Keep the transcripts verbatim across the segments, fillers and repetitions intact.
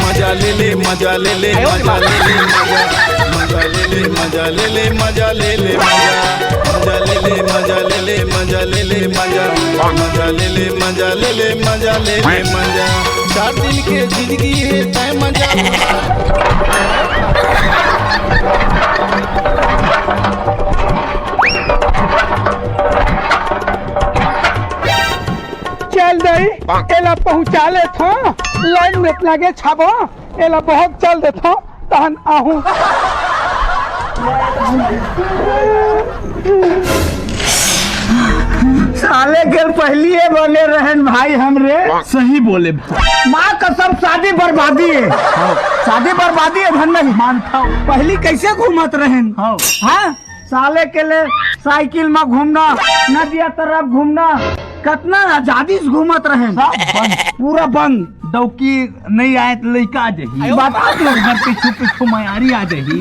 मजा ले ले, मजा ले ले, मजा ले ले, मजा। मजा ले ले, मजा ले ले, मजा ले ले, मजा। मजा ले ले, मजा ले ले, मजा ले ले, मजा। मजा ले ले, मजा ले ले, मजा ले ले, मजा। चार दिन के जिंदगी हे, तय मजा। चल दई, एला पहुंचा लेथों, लाइन में लगे छाबो, एला बहुत चल देथों, तहन आहूं। साले के पहली ये बने रहन भाई हमरे। सही बोले। माँ कसम, शादी बर्बादी है। शादी बर्बादी है, धन नहीं मानता हूँ। पहली कैसे घूमत रहन? हाँ। हाँ? साले के ले साइकिल में घूमना, नदिया तरफ घूमना, कितना आजादी से घूमत रहे। सब बंद। पूरा बंद। डौकी नहीं आए तो लइका आ जाही। बता तू। घर पीछू पीछू मयारी आ जाही।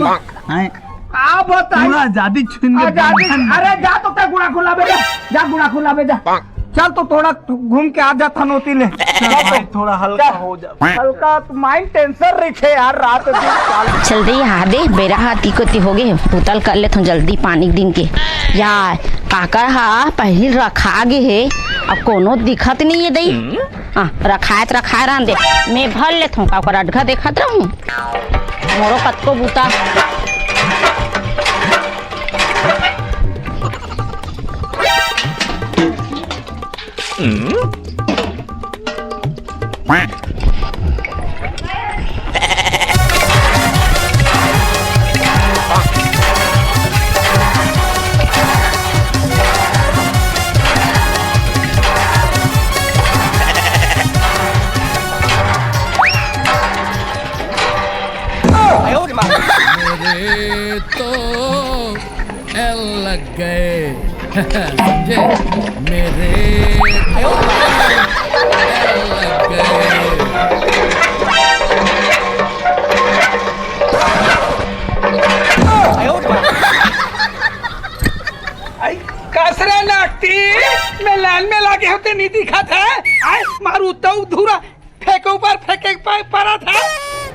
हैं? आ बता। पूरा आजादी छीन के आजादी। बंधन। अरे जा तो क्या गुड़ा खुला बे, जा गुड़ा खुला बे, जा। चल तो थोड़ा घूम के आ जा थनोती ले। चल भाई, थोड़ा हल्का चल। हो जा। हल्का तो माइंड टेंशन रखे यार, रात दिन काल। चल दे, हा दे, बेरा हा तीको ती हो गे, उतल कर लेथों जल्दी पानी दिन के। यार, काकर हा पहिल रखा गे हे, अब कोनो दिखत नहीं है दई। हाँ, रखाए त रखाए रहन दे, मैं भर लेथों, का ओकर अडघा देखत रहूं, मोरो कतको बूता। मेरे तो एल लग गए। समझे? मेरे तो एल लग गए। आई, कसरे नाकती, मैं लाइन में लागे होते नहीं दिखा था। आई, मारू तो धूरा फेंके ऊपर फेंके प-, पड़ा था।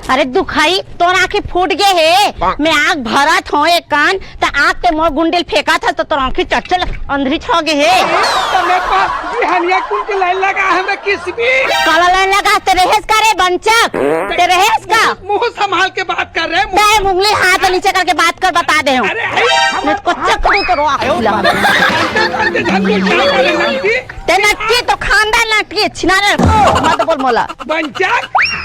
अरे दुखाई, तोर आँखी फूट गे हे। मैं आग भरत हों एक कान, त आग के मोर गुंडिल फेंका था, तो तोर आँखी चटचल अंधरी छो गे हे। त मैं पा बिहानिया कुल के लाइन लगा, हमरा किस भी। काला लाइन लगा, ते रहेस का रे बंचक? ते रहेस का? मुंह संभाल के बात कर रहे, मुंह तय मुंगली हाथ नीचे करके बात कर, बता दे हूँ। अरे, अरे, हम मैं तो कच्चा करूँ तो रो आँखी लगा। अंते, अंते झंडू क्या बोले, नटकी? ते नटकी तो खानदान नटकी छिनारे मत बोल मोला। बंचक?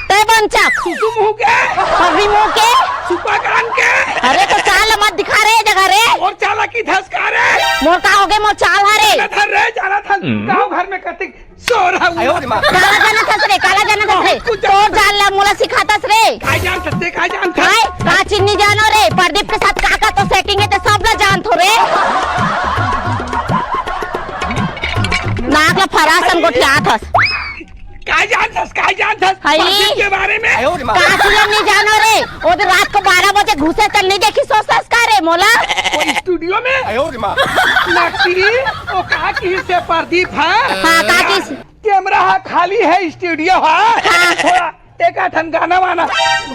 ते बंचक। सुसु मुंह के? पगड़ी मुंह के? सुपा कान के? अरे तो चाल मत दिखा रे जगह रे। और चाला की धसका रे? मोर का हो गे मोर चाल हरे? जाना था रे, जाना था। गाँव घर में कतिक शोर है। आयो रे माँ। काला जाना था रे, काला जाना था रे। कुछ तोर जान ला मोला सिखातस रे। का जान सकते, का जान था? हाय, का चिन्नी जानो रे, प्रदीप के साथ का का तो सेटिंग है, तो सब ला जान थो रे। नाक ला फरासन गोठियात हस। का जानथस, का जानथस? हाय। प्रदीप के बारे में? आयो रे माँ। का सुनम नहीं जानो रे। ओ दिन रात को बारह बजे घुसे त नहीं देखी सोचथस का रे मोला? कोई स्टूडियो में? आयो रे माँ। नकली? ओ का की से प्रदीप है? हाँ, का की से? कैमरा हा खाली है, स्टूडियो हा। हाँ। थोड़ा एका ठन गाना वाना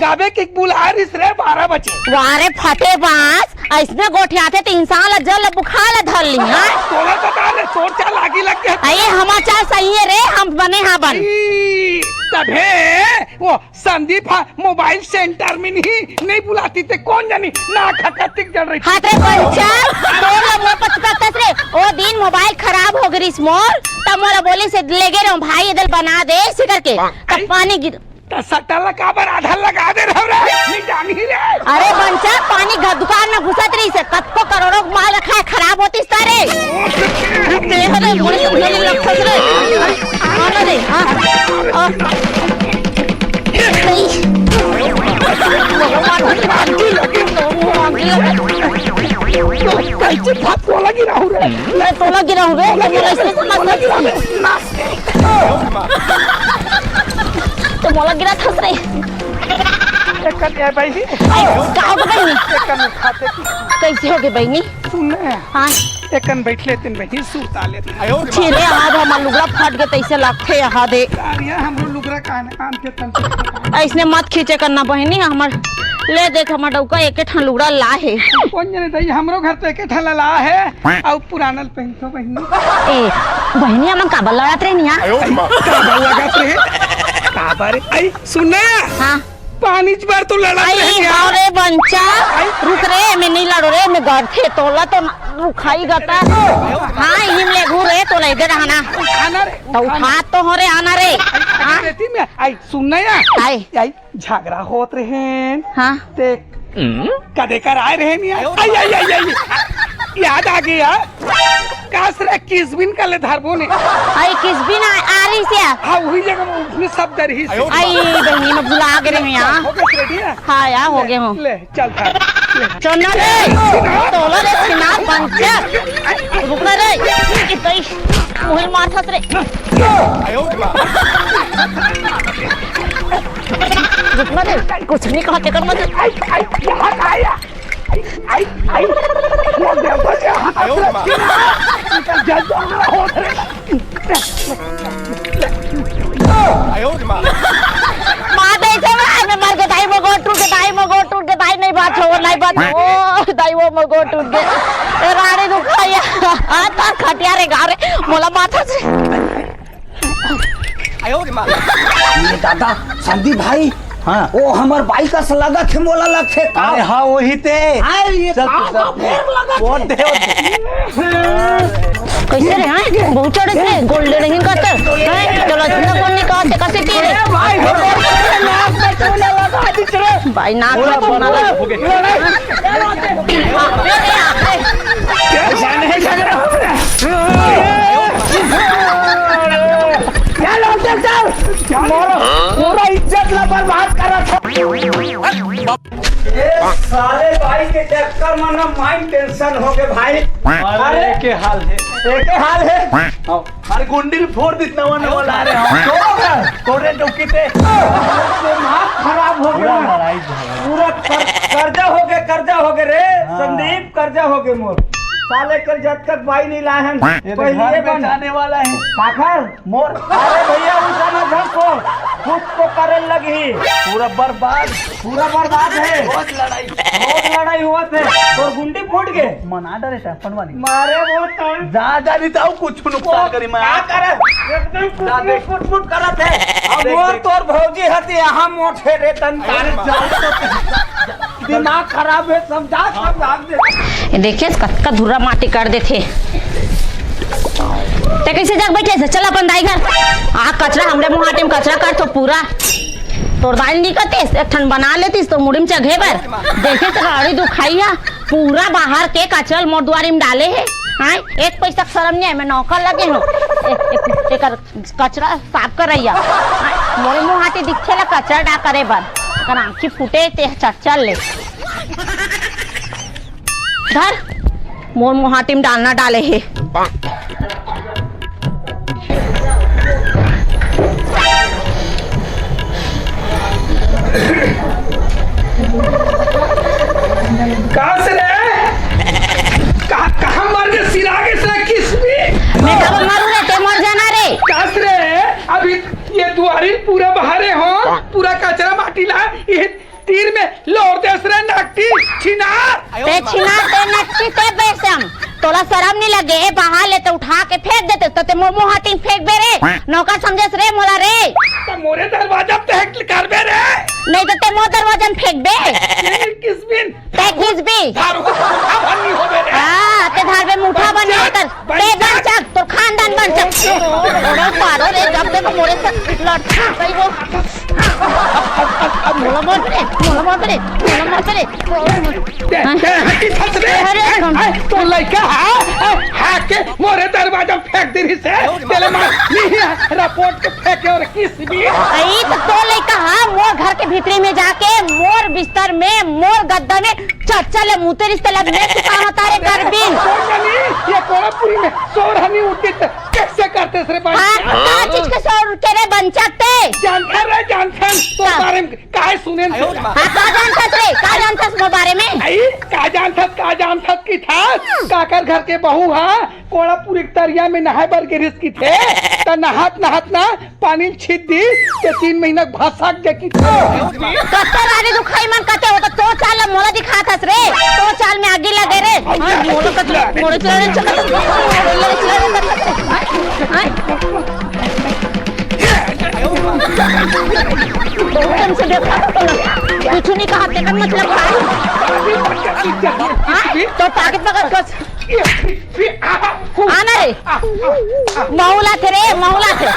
गाबे के बुला रिस रे बारह बजे। वाह रे फटे बांस, अइसने गोठियाथे त इंसान ला जल ला बुखार ला धर ली, हाँ? तोला बता ले, तोर चाल आगी लग गया। अये, हमार चाल सही है रे, हम बने हाँ बन। ई, तभे वो संदीप हा मोबाइल सेंटर में नहीं, नहीं बुलाती ते कौन जानी ना खकतिक जल रही। हाथ रे पंचर, तोर ला मोर पर चिपकतस रे। ओ दिन मोबाइल खराब हो गई रिस मोर, तब मोला बोली से ले गे रहो भाई, इधर बना दे, इसी करके। तब पानी गिर त सट्टा ला काबर आधा लगा दे रहो रे? नहीं जानी रे। अरे बंचा, पानी घ-, दुकान में घुसत रही से, कतको करोड़ों के माल रखा है, खराब होती सारे। तेरे रे, मुझे तो नहीं लगता रे। आना रे, हाँ। आ। कैसे भाग तोला गिरा हूँ रे? मैं तोला गिरा हूँ रे, तोला गिरा हूँ रे। तो मोला गिरा थस रे। एकर ए बहिनी, अरे, का हो गे बहिनी? एकन खाते की। कइसे हो गे बहिनी? सुन ना। हाँ। एकन बइठ लेतेन बहिनी, सुता लेतेन। छी रे, आज हमर लुगरा फट गे तइसे लागथे, यहाँ दे। अरे, हमरो लुगरा कान, कान के तन। अइसने मत खींचे करना बहिनी, हमर ले देख, हमर डउका एके ठन लुगरा ला हे। कोन जने दई, हमरो घर तो एके ठन ला हे, अउ पुराना ल पहिनथों बहिनी। ए, बहिनी, हमन काबर लड़त रहे निया? काबर लगत रहे? काबर? आई, सुन ना। हाँ। पानीच बर तो लड़त आई, रहे निया। अरे बंचा, रुक रे, मैं नहीं लड़ो रे, मैं गरथे तोला तो न-, रुखाई गता। हाँ, इही में लेगहूँ रे, तोला इधर रहना। उठाना रे, तो उठाना। उठा तो हो रे, आना रे। आई, हाँ। बेटी में, आई, सुन ना या। आई। आई। झगरा होत रहेन। हाँ। ते कदे कर आए रहेन या? आई, आई, आई, आई। याद आ गया। कास रे किसबिन का ले धरबो ने। आई किसबिन आ, आ रही से। हाँ, वही जगह में उसने सब दरही से। आई बहिनी में भुला गे रहे यहाँ। हो गया ready ना? हाँ यार, हो गए हूँ। ले, चल धर। ले। चंदन रे, तोला रे सिनार पंचर। रुक ना रे, कि तई वही माथा से रे। रुक ना रे, कुछ नहीं कहा, चक्कर मत। आई, आई, यहाँ आया। आई, आई, आई। वो देखो, यहाँ आयो रे माँ। जल्दी आओ रे। माँ दे से माँ, मैं मर के दाई मोर गोड़ टूट गे, दाई मोर गोड़ टूट गे, दाई नहीं बात हो, नहीं बात हो, दाई वो मोर गोड़ टूट गे। ए रानी दुखाया, आ तार खटिया रे गाँव रे, मोला माथा से। ये दादा, संदीप भाई, हाँ। वो हमर बाई कस लगथे, मोला लगथे का? अरे हाँ, वही ते। अरे ये चल, का चल, का फेर लगथे? वो दे, वो दे। कइसे रे, हाँ? बहुत चढ़े से, गोल्डन हिंग का तो, हाँ? चलो, इतना कौन निकाल से, कइसे पी रे? अरे भाई, हो रे, नाक में चूना लगा दी रे। भाई, नाक में चूना लगा। हो गए। लड़ाई। जाने झगड़ा हो रहा है। क्या लोग देख जाओ? क्या मारो? पूरा इज्जत ला बर्बाद कर रहा था। ए साले बाई के चक्कर में ना mind tension हो गए भाई। अरे, अरे, के हाल है? एके हाल है। हाँ। अरे गुंडी फोड़ दी, नवा नवा ला रहे हो। छोड़ो ना, तोरे डुकी ते। दिमाग खराब हो गया। पूरा कर-, कर्जा हो गया, कर्जा हो गया रे। हाँ। संदीप, कर्जा हो गया मोर। साले कल जब तक बाई नहीं लाए हैं, ये तो पहले घर ये बन- बेचाने वाला है। काकर? मोर। अरे भैया, उस समय घर को खुद को करन लगी। पूरा बर्बाद। पूरा बर्बाद है। बहुत लड़ाई। बहुत लड़ाई हुआ थे। और गुंडी फूट गए। मना डरे थे अपन वाली। मारे वो तो। जा, जा, नहीं तो कुछ नुकसान करी मैं। क्या करे? एकदम जा, देख। कुटमुट, कुटमुट करत है। अब देख, वो देख। तोर भौजी हती, यहाँ मोट है रे, तन अरे तारे माँ। जाओ तो। दिमाग खराब है, समझा, समझा दे। ये देखिए, कतका धुर्रा माटी कर देथे। ते कइसे जाके बइठे हस? चल अपन दाई घर। आ कचरा, हमरे मुहाटी में कचरा कर तो पूरा। तोर दाई नइ करतिस, एक ठन बना लेतिस तो मुड़ी में चघे बर। देखे त गाड़ी दुखाई हा, पूरा बाहर के कचरा ल मोर दुआरी में डाले हे। हाँ, एक पैसा के शरम नइ हे, मैं नौकर लगे हूँ। एक, एक, एकर कचरा साफ करइया। मोरे मुंह हाटी दिखथे ला कचरा डा करे बर। कर आँखी फूटे ते चच्चर ले। धर, मोर मुंह हाटी में डालना डाले हे। कास रे? कहाँ, कहाँ मर के सिरा के से किसमी? मैं कब मरू रे, ते मर जाना रे। कास रे, अभी ये दुआरी पूरा बहारे हो, पूरा कचरा माटी ला, ये तीर में लोर देस रे नकटी, छिनार। ते छिनार, ते नकटी, ते बेसम। तोला शरम नहीं लगे? ए, बहा ले तो उठा के फेंक देते, तो ते मोर मुंह हाटी फेंक बे रे। नौकर समझेस रे मोला रे। तो मोरे दरवाजा पे फेंक कर बे रे। नहीं तो ते मोर दरवाजा में फेंक बे। ये किसबिन? ते किसबी? धारू का भूखा भन्नी हो बे रे। हाँ, ते धार बे मुठा बन जाकर। ते बन चक, तोर खानदान बन चक। बड़ा पारो रे, जब तक मोरे से लड़ता कहीं वो। अब, अब, अब मोला मत रे, मोला मत रे, मोला मत रे। ते, ते हटी फस रे। अरे, ए, ए, तो लइका हा, ए, हा के मोरे दरवाजा फेंक दे रही से। तेरे मार, नहीं है, रिपोर्ट के फेंके और किस भी। अई तो, तो लइका हा, मोर घर के भीतरी में जाके, मोर बिस्तर में, मोर गद्दा में चच्चा ले मुते रिश्ते लग में सुता होता रे करबिन। कौन जानी, ये कोरापुरी में शोर हमी उठित कैसे करते रे भाई? हाँ, का चीज के शोर उठे ए, बंचक ते। जानथन रे, जानथन। तोर का? बारे में काहे सुनेन तेला? हाँ, का जानथस रे? का जानथस मोर बारे में? आई, का जानथस, का जानथस कि थास? काकर घर के बहू हा, कोड़ापुर के तरिया में नहाए बर गे रिहिस किथे, त नहात नहात ना पानी ल छीट दिस, ते तीन महीना भसक गे किथे। कते रानी दुखाई मन कते होता, तो चाल मोला दिखाथस रे, तो चाल में आगी लगे रे। हाँ, मोला कते, मोला चला रे, चला रे, मोला चला रे, चला रे, चला रे। हाँ? बहुत टाइम से देखा था तोला। कुछ नहीं कहा, तेकर मतलब का है? हाँ? तो पाकिट पकड़ के आना रे। महुला थे रे, महुला थे।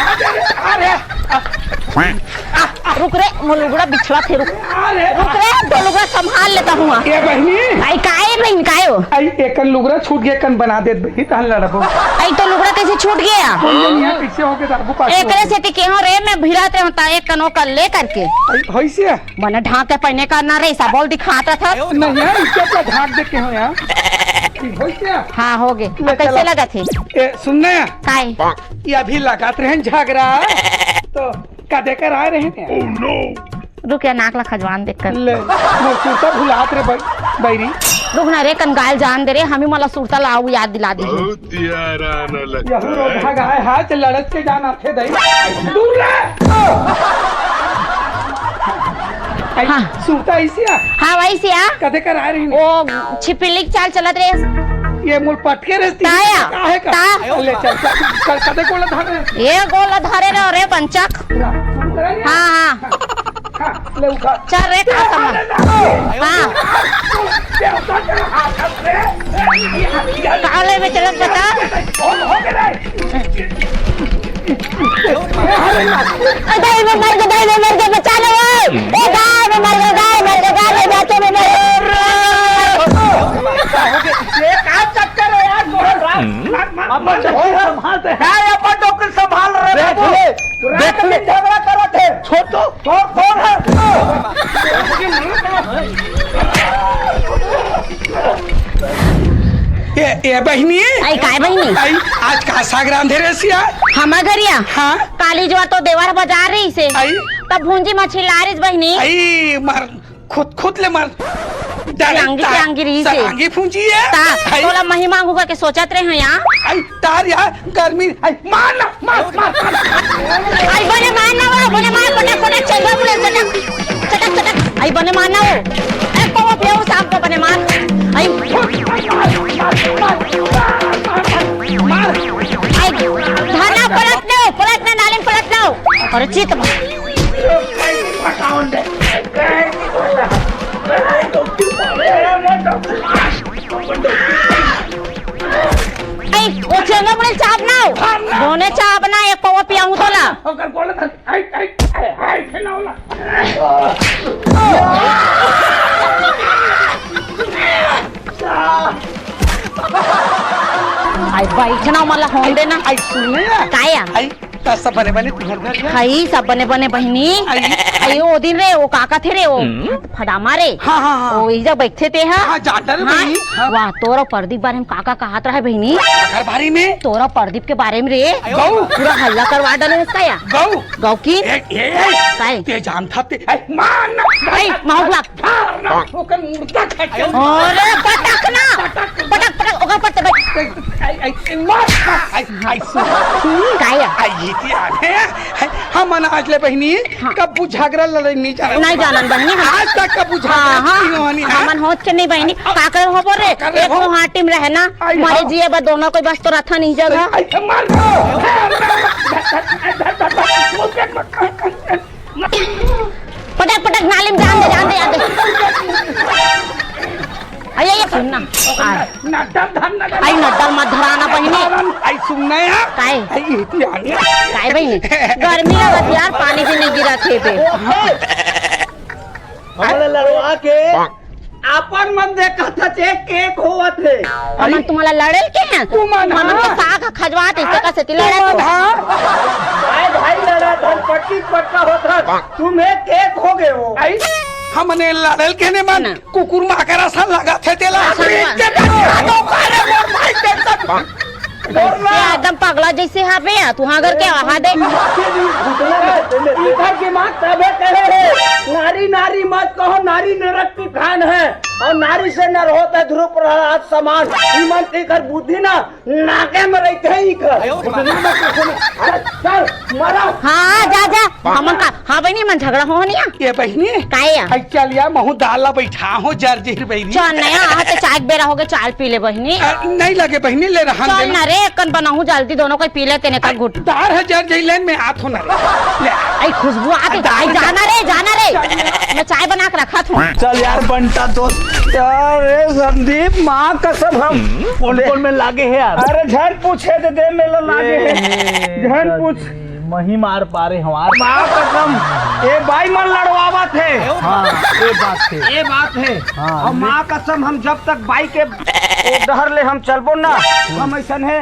रुक रे, मोर लुगड़ा बिछवा थे, रुक। रुक रे, तो लुगड़ा संभाल लेता हूँ। ए बहिनी। आई, काय बहिन, काय हो? आई, एकन लुगड़ा छूट गे, एकन बना देत बहिनी, तहन लड़बो। आई, तो लुगड़ा कैसे छूट गया? बोल, ये यहाँ पीछे होके दाबू पाछू एकरे होके। सेती के हो रे, मैं भिड़ात रहूं ता एक कनो कर ले करके। आई, होइसे? मने ढांक के पहने का ना रे, सब बोल दिखात रहा था। नहीं यार, इज्जत का ढांक दे के हो यार। ठीक होइसे? हाँ, हो गए। ले अब कैसे चला। लगा थे? ए, सुन ना। काय? ये अभी लगात रहे झगड़ा। तो कदे कर आए रहे हैं? रुक या, नाक ला खजवान देख कर। ले, मोर सुरता भुलात रे बै-, बैरी। रुक ना रे, कन गायल जान दे रे, हमी मला सुरता लाऊ याद दिला दी। बहुत याराना लगता यहू रो है। भाग आए, हाथ लड़त के जान आथे दई। दूर रे। आई, हाँ। सुरता ऐसी आ? हाँ, वैसी आ। कदे कर आए रही? ओ, छिपिली के चाल चलत रे। ये मोर पटके रहती। ताया। काहे का? ता? ले चल, चल, चल, कदे गोला धरे? ये गोला धरे रे, रे बंचक। पूरा, शुरू करेंगे? हाँ, हाँ। हाँ, ले उठा। चल रे, खा सामान। हाँ। काले में चलत बता। ए, गाय में मर गए, गाय में मर गए, बचा लो, ओए। ए, गाय में मर गए, गाय मर गए, गाय में जाके में मर गए। ये का चक्कर है यार, तोहर रात, मार, मार, मार, मार। संभालते हैं। काय अपन डोकरी संभाल रहे देख बाबू? ले, रात देख ले। दिन झगड़ा करत है। छोड़ दो। कौन, कौन है? ए, ए बहिनी। आई, काय बहिनी? आई, आज का साग रांधे रे सिया? हमर घरिया? हाँ। काली जुआर तो देवर बाजार रहिसे। आई। तब भूंजी मछली लारिस बहिनी। आई, मार, खुद, खुद ले मार। डाले तिरंगी, ता-, तिरंगी रहिसे। तिरंगी भूंजी है। ता, आई। तोला मही मांगू करके सोचत रहे हैं यहाँ। आई, तार यार, गर्मी, आई, मार ना, मार, मार, मार। आई बने मार ना वो, बने मार, पटक, पटक, चल, चल, चटक, चटक, चटक। आई बने मार ना वो। ए, को वो बेऊ साहब को बने मार। आई। मार, मार, मार, मार, मार। आई, धरना पलट लो, पलट ना, नाली में पलट लो। अरे चित। ए, ओ चेंगा मुड़े चाप ना हो। बोने चाप ना, एक पवा पियाऊं तोला। ओकर गोल धर। आई, आई, आई, आई, खेला वाला। आई, बैठना मला होन देना। आई, सुन ना। काया? आई, त सब बने बने तुहर घर जा। हई, सब बने बने बहिनी। आई। आई, ओ दिन रे, ओ काका थे रे, ओ हम्म। फदामा रे। हाँ, हाँ, हाँ। ओ इजा बैठे ते हा। हाँ, जाटा रे हाँ। बहिनी। हाँ। वाह, तोर अउ परदीप बारे में काका कहत रहे बहिनी। काकर बारे में? तोर अउ परदीप के बारे में रे। गौ। पूरा हल्ला करवा डाले हस का या? गौ। गौ की? ए, ए, ए, काय? ते जानथा ते, ए, मार ना। ए, महू ला। मार ना। ओकर मुर्दा खा के। अरे, पटक ना। पटक। पटक, पटक, ओकर पटक, पटक। ए, ए, ए, मार। ए, ए, सुन। काय? ए, ये क्या है? हमन आज ले बहिनी, हाँ। कब्बू झगरा लड़ाई नहीं जानन। नहीं जानन बहिनी, हम आज तक कब्बू झगरा हाँ, हाँ। नहीं होनी, हाँ। हमन होत के नहीं बहिनी, का करे हो बोल रे? का करे एक हो? मोहाटी में रहना, आई मरे हो। जिए बा दोनों कोई बस तो रथा नहीं जगह। आई, आई, मार दो। पटक, पटक, नाली में जान दे, जान दे, जान दे। अरे, ये सुन ना। आ। नड्डा धर, नड्डा। आई, नड्डा मत धराना बहिनी। आई, सुन ना यार। काय? आई, ये तो आ गया। काय बहिनी? गर्मी लगत यार, पानी भी नहीं गिरा थे पे। हमला लड़वा के अपन मन देखत हे, केक होवत हे। हमन तुम्हाला लड़ेल के हैं? तुमन हमन के हाँ। साग खजवात, इसे का सेती लड़त हो? हाँ। भाई, भाई, लड़ा धन पट्टी पट्टा होत हस। तुम्हें केक हो गए हो। आई, हमने लड़ेल के ने मन ना। कुकुर माकरा सा लगा थे तेला। अच्छा, अरे, हुआ। तेरा क्या दो करे मोर भाई तेरा। कइसे एकदम पगला जइसे हाबे या, तुँहर घर के आहा दे। इधर के माँ तबे कहे हे, नारी नारी मत कहो, नारी नरक की खान है, और नारी से नर होता है ध्रुव प्रहलाद समान। इमन के इकर बुद्धि ना नाके में रहिथे इकर। अरे चल, मरा। हाँ, जा, जा। हमन का, हाँ बहिनी, मन झगड़ा हो निया। ए बहिनी। काहे या? अई चल या, महूँ दाल ला बइठा हों, जर जही रे बहिनी। चल नया, हाँ, त चाय के बेरा होगे, चाय पी ले बहिनी। अ, नइ लगे बहिनी, ले रहन दे ना। चल ना रे, कन बनाहूँ जल्दी, दोनों कोई पी ले तेने का घुट। दार ह जर जही, ले न मैं आत हों ना रे। ले। अई खुशबू आत हे, अई जाना रे, जाना रे। मैं चाय बना के रखत हों। चल यार बंटा दोस्त। यार रे संदीप, माँ कसम हम। कोन कोन में लागे हे यार? अरे झन पूछे दे, दे मेला लागे हे। ए, झन पूछ। मही मार पारे हमार। माँ कसम, ए बाई मन लड़वावत हे। हाँ, ए बात हे। ए बात हे। हाँ, और माँ कसम, हम जब तक बाई के ओ डहर ले हम चलबो ना, हम अइसन हे।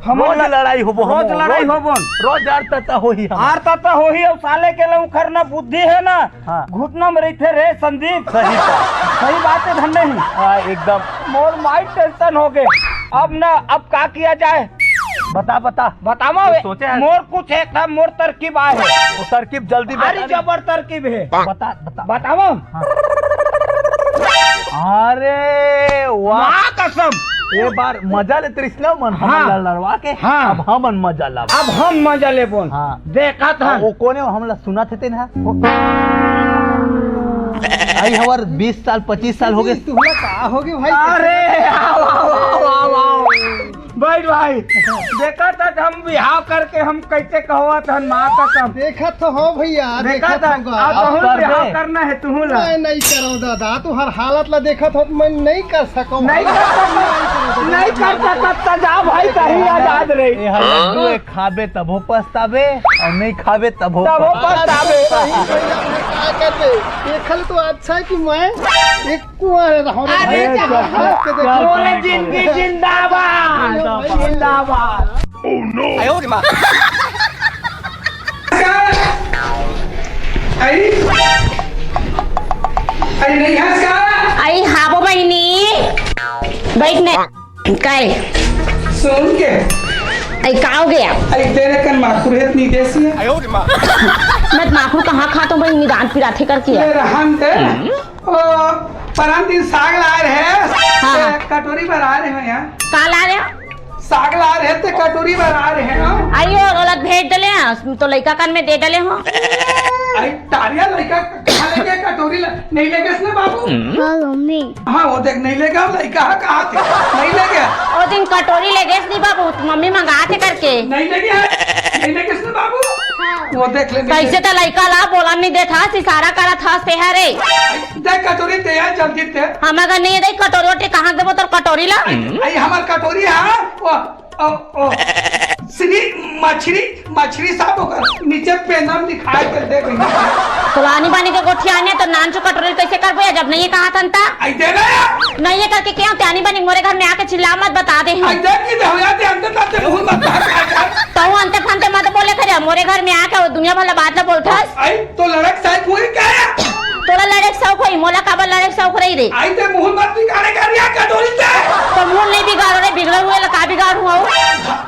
हम रोज लड़ाई होबो, रोज हम लड़ाई रोज, होबो। रोज आर तता होही हम। आर तता होही, अउ साले के लंग खरना बुद्धि हे ना, हाँ। घुटना में रहिथे रे संदीप। सही बात। सही बात हे धन नहीं। हाँ, एकदम। मोर माइंड टेंशन होगे। अब ना, अब का किया जाए? बता, बता। बतावा कुछ वे, सोचे हे? मोर कुछ एक था, मोर तरकीब आए हे। वो तरकीब जल्दी बता अरे दे। जबर तरकीब हे। बता, बता। बतावा? हाँ। अरे वाह। माँ कसम। ए बार मजा ले तृष्णा मन, हाँ। हमन ला लड़वा के, हाँ। अब हमन मजा लाबो। अब हम मजा लेबोन। हाँ। देखत हन। वो कोने हमला सुनत हे तेन हा? अई हवर बीस साल, पच्चीस साल होगे। तुमला का होगे भाई? अरे, आओ, आओ, आओ, आओ, आओ। बइठ भाई, देखत हस हम बिहाव करके हम कइसे कहवत हन माँ कसम। देखत तो हँव भइया, देखत देखत हँव। अब अब तुहूँ कर बिहाव दे। करना हे तुहूँ ला। मैं नइ करँव दादा, तुँहर हालत ला देखत हँव, मैं नइ कर सकँव। नइ कर सकत, नइ कर सकत त जा भाई, तहीं आजाद रही। ए हर लड्डू ए खाबे तभो पछताबे, अउ नइ खाबे तभो तभो पछताबे। पछताबे। सही भइया, मैं का करबे? एखर तो अच्छा हे कि मैं एक कुआँ रहूँ। अरे ए, जा, चल, हँस के चल, देखो। चल, मोरे जिंदगी जिंदाबाद, जिंदाबाद। जिंदाबाद। अई, अई नहीं हँस का? अई हाँ वो बहिनी, बइठ ने। काय? सुन के। अई का होगे? अई तेरे कन माखुर हे त नइ देस या। मैं त माखुर कहाँ खात हँव बहिनी, दाँत पिराथे करके। ले रहन दे। ओ, परन दिन साग लाय रहे, हाँ, हाँ। ते कटोरी भर आय रहे हो यहाँ। का लाय रहे हो? साग लाय रहे ते कटोरी भर आय रहे हो। अई ओ, ओला भेज डले हँव, तो लइका कन में दे डले हँव। अई टारिया लइका कहाँ लेगे कटोरी ला, नइ लेगेस ना बाबू? हाँ, मम्मी। हाँ, वो देख, नइ लेगे, लइका ह कहाँ थे? नइ लेगे। ओ दिन कटोरी लेगेस नी बाबू, मम्मी मंगाथे करके। नइ लेगे, नइ लेगेस ना बाबू? वो देख ले, नइ कइसे लेगे। त लइका ला बोलन नइ देत हस, इशारा करत हस ते हरे। देख कटोरी ते यार जल्दी ते। हमर घर नइ हे कटोरी वोटरी, कहाँ देबो तोर कटोरी ला? अई हमर कटोरी हे, वो, ओ, ओ, श्री मछरी, मछरी साहब ओकर नीचे पेनम लिखाय के दे गई। तोला आनी बानी के गोठियाने त नानचो कटोरी कइसे करबो या जब नइ हे कहाथन त? अई दे ना यार। नइ हे करके केहेंव ते आनी बानी मोरे घर में आके चिल्ला मत बता दे हँव। अई दे की दे हो यार, ते अंते तंते मुँह मत बाहर कर। तहूँ अंते फंते मत बोले करे, मोरे घर में आके वो दुनिया भर ला बात ला बोलथस। अई तो लड़क साहब हुई का? तोला लड़े के शौक होही, मोला काबर लड़े के शौक रही रे? अई ते मुँह मत बिगाड़े कर या कटोरी ते। तो मुँह नइ बिगाड़ँव रे, बिगड़े हुए ला का बिगाड़हूँ?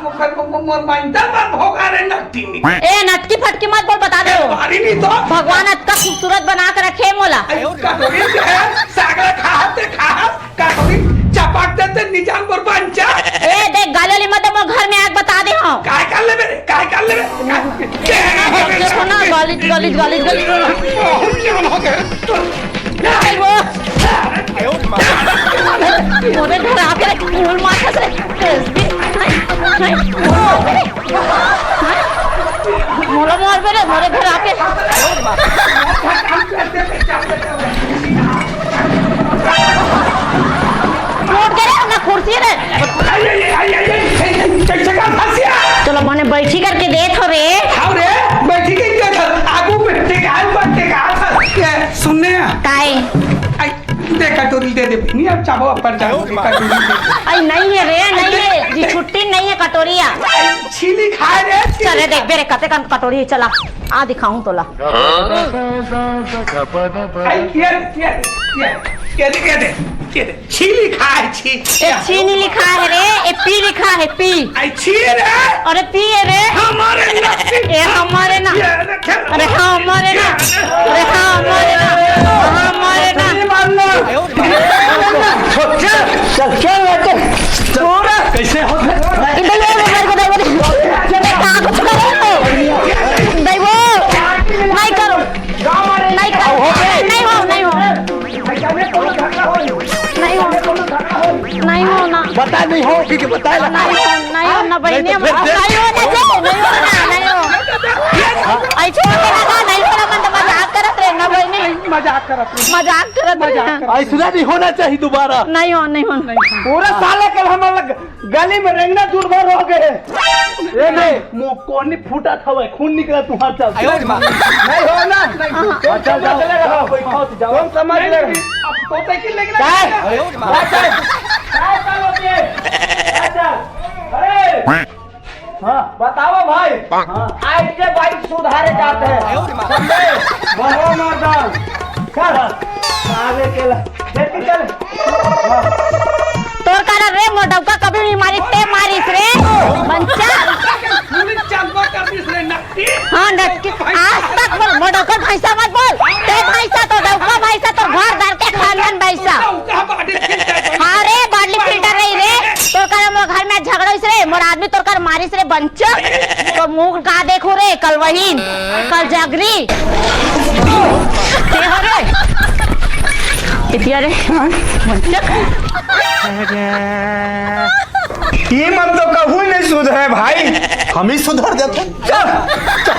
मोर, मोर, मोर माइंदा मत भोगा रे नकटी में। ए, नटकी फटकी मत बोल, बता दे। मारी नहीं तो। भगवान अतका खूबसूरत बना के रखे हे मोला। अई कटोरी ते, साग ला खा ते खा। का करी? चपाक देते निजाम पर बन जा। ए, देख, गाली वाली मत दे, मोर घर में आके बता दे हँव। काय कर लेबे रे? काय कर लेबे? देखो ना, गाली, गाली, गाली, गाली। बहुत ज्ञान हो गया। ए, वो। मोरे घर आके फूल मारत हे। मोला मारबे रे, मोरे घर आके। उठ के रे, अपना कुर्सी रे। आई, आई, आई, आई, आई, आई, कैसे का फंसिया? चलो, मने बैठी करके देत हो रे। हाँ रे, बैठी के देत हो। आगू में टेकाल पर टेकाल पर। ये सुनने आ। काय? आई, दे कटोरी दे दे। नहीं, अब चाबो ऊपर चाबो, कटोरी दे दे। आई, नहीं है रे, नहीं है। जी, छुट्टी नहीं है, कटोरी आ। आई, छीली खाए रे, छीली चले, खा। देख बेरे, कते कन कटोरी, चला। आ, दिखाऊं तोला। आई, ये, ये, ये, ये दे, ये दे। छी लिखा है, छी। ए छी नहीं लिखा है रे, ए पी लिखा है, पी। आई छी रे। अरे पी है रे। हमारे नसीब। ए हमारे ना। ये रे, खेल। अरे हाँ, हमारे ना। अरे हाँ, हमारे ना। हमारे ना। चल, चल, चल, चल। कैसे हो? इधर ये मेरे को दे, दे। ये मैं कहाँ कुछ कर रही हूँ? नहीं वो, नहीं करो। नहीं करो। नहीं हो, नहीं हो। नहीं हो। नहीं हो ना। बता नहीं हो, क्योंकि बताए ना। नहीं हो, नहीं हो ना बहिनी, नहीं तो फिर हम देख। नहीं हो ना, नहीं हो ना, नहीं हो। ऐसे हो गया ना, नहीं हो ना, मन तो मजाक करत रहे ना बहिनी। मजाक करत रहे। मजाक करत रहे। मजाक करत रहे। ऐसा नहीं होना चाहिए दोबारा। नहीं हो, नहीं हो। पूरा साले कल हम लग गली में रेंगना दूर भर हो गए। ए नहीं, मुंह कोनी फूटा था भाई, खून निकला तुम्हारा चल। आयो रे माँ। नहीं हो ना। हाँ। तुम अच्छा, समझ जाओ। ले रहो। कोई खाओ तो जाओ। तुम समझ ले रहो। अब तोते की लेके क्या? आयो रे माँ। अच्छा। क्या चल होती है? अच्छा। अरे। हाँ। बताओ भाई। हाँ। आज के बाइक सुधारे जाते हैं। आयो रे माँ। समझे? बनो मर्दान। चल। आगे के ला। देखी चल। तोर कारण रे मोर डौका कभी नहीं मारिस, ते मारिस रे। बंचा। पूरी चंपा कर दिस रे नक्की। हाँ, नक्की। आज तक बोल, मोर डौका भैंसा मत बोल। ते भैंसा तो डौका भैंसा तो घर धर के खानदान भैंसा। हाँ रे, body filter नहीं रे। तोर कारण मोर घर में झगड़ा होइस रे, मोर आदमी तोर कारण मारिस रे बंचा। तो मुंह का देखो रे, कल वहीन, कल जागरी। ते हो रे? कितिया रे? हाँ? बंचा। ये मन तो कहूँ नहीं सुधरे भाई। हम ही सुधर जाते। चल, चल।